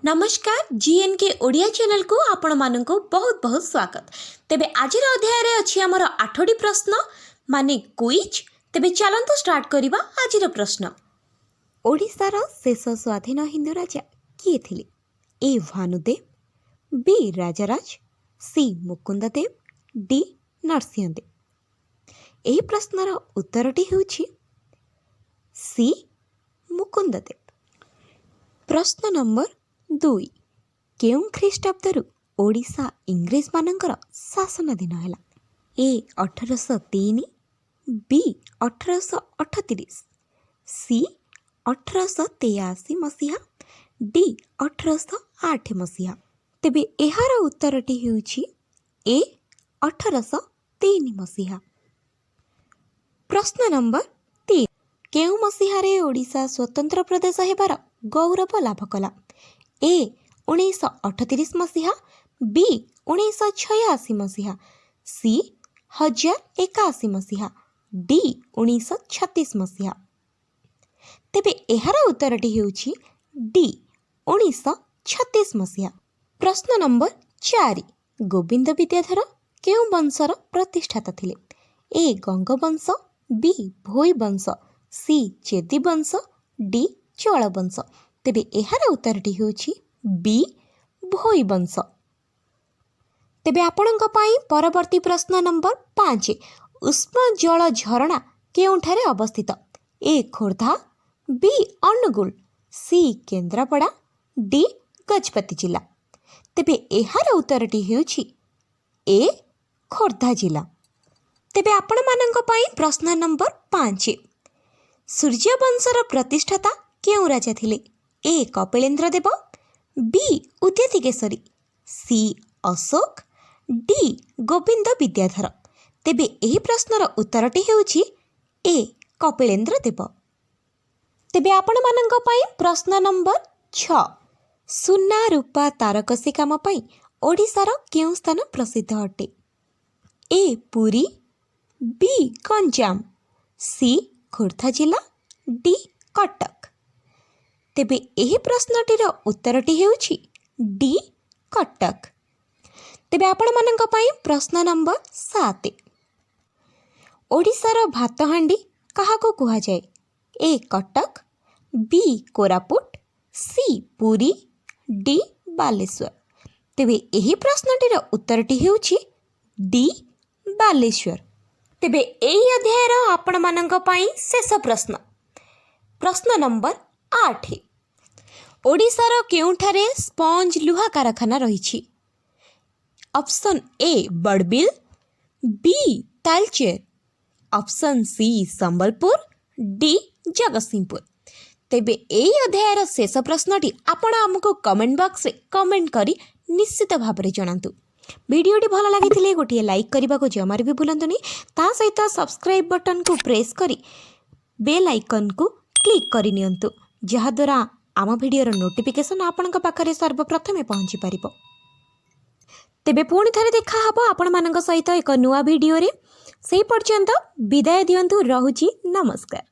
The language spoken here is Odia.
ନମସ୍କାର, ଜିଏନ୍କେ ଓଡ଼ିଆ ଚ୍ୟାନେଲକୁ ଆପଣମାନଙ୍କୁ ବହୁତ ବହୁତ ସ୍ୱାଗତ। ତେବେ ଆଜିର ଅଧ୍ୟାୟରେ ଅଛି ଆମର ଆଠଟି ପ୍ରଶ୍ନ, ମାନେ କୁଇଜ୍। ତେବେ ଚାଲନ୍ତୁ ଷ୍ଟାର୍ଟ କରିବା ଆଜିର ପ୍ରଶ୍ନ। ଓଡ଼ିଶାର ଶେଷ ସ୍ୱାଧୀନ ହିନ୍ଦୁ ରାଜା କିଏ ଥିଲେ? ଏ ଭାନୁଦେବ, ବି ରାଜରାଜ, ସି ମୁକୁନ୍ଦଦେବ, ଡି ନରସିଂହଦେବ। ଏହି ପ୍ରଶ୍ନର ଉତ୍ତରଟି ହେଉଛି ସି ମୁକୁନ୍ଦଦେବ। ପ୍ରଶ୍ନ ନମ୍ବର 2। କେଉଁ ଖ୍ରୀଷ୍ଟାବ୍ଦରୁ ଓଡ଼ିଶା ଇଂରେଜମାନଙ୍କର ଶାସନାଧୀନ ହେଲା? ଏ 1803, ବି 1838, ସି 1883 ମସିହା, ଡି 1808 ମସିହା। ତେବେ ଏହାର ଉତ୍ତରଟି ହେଉଛି ଏ 1803 ମସିହା। ପ୍ରଶ୍ନ ନମ୍ବର 3। କେଉଁ ମସିହାରେ ଓଡ଼ିଶା ସ୍ୱତନ୍ତ୍ର ପ୍ରଦେଶ ହେବାର ଗୌରବ ଲାଭ କଲା? ଏ 1938 ମସିହା, ବି 1986 ମସିହା, ସି 1081 ମସିହା, ଡି 1936 ମସିହା। ତେବେ ଏହାର ଉତ୍ତରଟି ହେଉଛି ଡି 1936 ମସିହା। ପ୍ରଶ୍ନ ନମ୍ବର 4। ଗୋବିନ୍ଦ ବିଦ୍ୟାଧର କେଉଁ ବଂଶର ପ୍ରତିଷ୍ଠାତା ଥିଲେ? ଏ ଗଙ୍ଗବଂଶ, ବି ଭୋଇ ବଂଶ, ସି ଚେଦି ବଂଶ, ଡି ଚୋଳ ବଂଶ। ତେବେ ଏହାର ଉତ୍ତରଟି ହେଉଛି ବି ଭୋଇ ବଂଶ। ତେବେ ଆପଣଙ୍କ ପାଇଁ ପରବର୍ତ୍ତୀ ପ୍ରଶ୍ନ ନମ୍ବର 5। ଉଷ୍ମ ଜଳ ଝରଣା କେଉଁଠାରେ ଅବସ୍ଥିତ? ଏ ଖୋର୍ଦ୍ଧା, ବି ଅନୁଗୁଳ, ସି କେନ୍ଦ୍ରାପଡ଼ା, ଡି ଗଜପତି ଜିଲ୍ଲା। ତେବେ ଏହାର ଉତ୍ତରଟି ହେଉଛି ଏ ଖୋର୍ଦ୍ଧା ଜିଲ୍ଲା। ତେବେ ଆପଣମାନଙ୍କ ପାଇଁ ପ୍ରଶ୍ନ ନମ୍ବର 5। ସୂର୍ଯ୍ୟବଂଶର ପ୍ରତିଷ୍ଠାତା କେଉଁ ରାଜା ଥିଲେ? ଏ କପିଳେନ୍ଦ୍ର ଦେବ, ବି ଉଦ୍ୟତି କେଶରୀ, ସି ଅଶୋକ, ଡି ଗୋବିନ୍ଦ ବିଦ୍ୟାଧର। ତେବେ ଏହି ପ୍ରଶ୍ନର ଉତ୍ତରଟି ହେଉଛି ଏ କପିଳେନ୍ଦ୍ର ଦେବ। ତେବେ ଆପଣମାନଙ୍କ ପାଇଁ ପ୍ରଶ୍ନ ନମ୍ବର 6। ସୁନା, ରୂପା ତାରକସି କାମ ପାଇଁ ଓଡ଼ିଶାର କେଉଁ ସ୍ଥାନ ପ୍ରସିଦ୍ଧ ଅଟେ? ଏ ପୁରୀ, ବି ଗଞ୍ଜାମ, ସି ଖୋର୍ଦ୍ଧା ଜିଲ୍ଲା, ଡି କଟକ। ତେବେ ଏହି ପ୍ରଶ୍ନଟିର ଉତ୍ତରଟି ହେଉଛି ଡି କଟକ। ତେବେ ଆପଣମାନଙ୍କ ପାଇଁ ପ୍ରଶ୍ନ ନମ୍ବର 7। ଓଡ଼ିଶାର ଭାତହାଣ୍ଡି କାହାକୁ କୁହାଯାଏ? ଏ କଟକ, ବି କୋରାପୁଟ, ସି ପୁରୀ, ଡି ବାଲେଶ୍ୱର। ତେବେ ଏହି ପ୍ରଶ୍ନଟିର ଉତ୍ତରଟି ହେଉଛି ଡି ବାଲେଶ୍ୱର। ତେବେ ଏହି ଅଧ୍ୟାୟର ଆପଣମାନଙ୍କ ପାଇଁ ଶେଷ ପ୍ରଶ୍ନ, ପ୍ରଶ୍ନ ନମ୍ବର 8। ଓଡ଼ିଶାର କେଉଁଠାରେ ସ୍ପଞ୍ଜ ଲୁହା କାରଖାନା ରହିଛି? Option A Barbil, B Talcher, option C Sambalpur, D Jagatsinghpur. ତେବେ ଏହି ଅଧ୍ୟାୟର ଶେଷ ପ୍ରଶ୍ନଟି ଆପଣ ଆମକୁ କମେଣ୍ଟ ବକ୍ସରେ କମେଣ୍ଟ କରି ନିଶ୍ଚିତ ଭାବରେ ଜଣାନ୍ତୁ। ଭିଡ଼ିଓଟି ଭଲ ଲାଗିଥିଲେ ଗୋଟିଏ ଲାଇକ୍ କରିବାକୁ ଜମାରୁ ବି ଭୁଲନ୍ତୁନି। ତା ସହିତ ସବସ୍କ୍ରାଇବ୍ ବଟନ୍କୁ ପ୍ରେସ୍ କରି ବେଲ୍ ଆଇକନ୍କୁ କ୍ଲିକ୍ କରିନିଅନ୍ତୁ, ଯାହାଦ୍ୱାରା ଆମ ଭିଡ଼ିଓର ନୋଟିଫିକେସନ୍ ଆପଣଙ୍କ ପାଖରେ ସର୍ବପ୍ରଥମେ ପହଞ୍ଚିପାରିବ। ତେବେ ପୁଣି ଥରେ ଦେଖା ହେବ ଆପଣମାନଙ୍କ ସହିତ ଏକ ନୂଆ ଭିଡ଼ିଓରେ। ସେହି ପର୍ଯ୍ୟନ୍ତ ବିଦାୟ ଦିଅନ୍ତୁ। ରହୁଛି, ନମସ୍କାର।